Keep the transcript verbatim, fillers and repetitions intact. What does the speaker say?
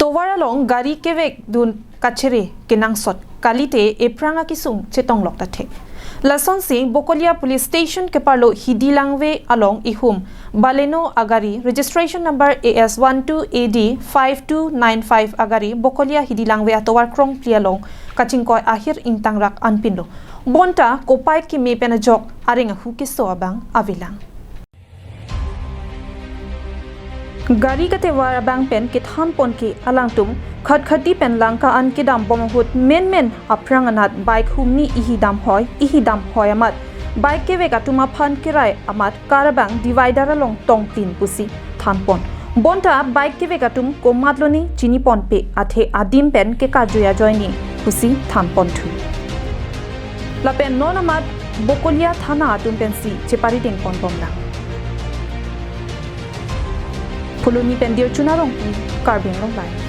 Tovar along gari kevek dun kachere kenangsot kalite ephrang akisung chetonglok ta thek. Lasonsi Bokolia Police Station keparlo Hidi Langve along ihum Baleno agari registration number A S one two A D five two nine five agari Bokolia Hidi Langve atovar krongphli along kachingkoi ahir ingtangrak anpinlo. Bonta kopai keme pen ajok areng ahu keso abang avelang. Gari katevar abang pen kethan pon ke alangtum khatkhati pen langka an kedam bom ahut menmen aphrang anat bike humni ihi dam hoi, ihi dam hoi amat bike kevek atum aphan kerai amat car abang divider along tongtin pusi than pon. Bonta bike kevek atum komatlo ni chini ponpe, athe adim pen kekarjui ajoine pusi than pon thu. Lapen non amat Bokolia thana atum pensi cheparideng pon bomlang. Phuloni pen Dirchuna Rongpi, Karbi Anglong Live.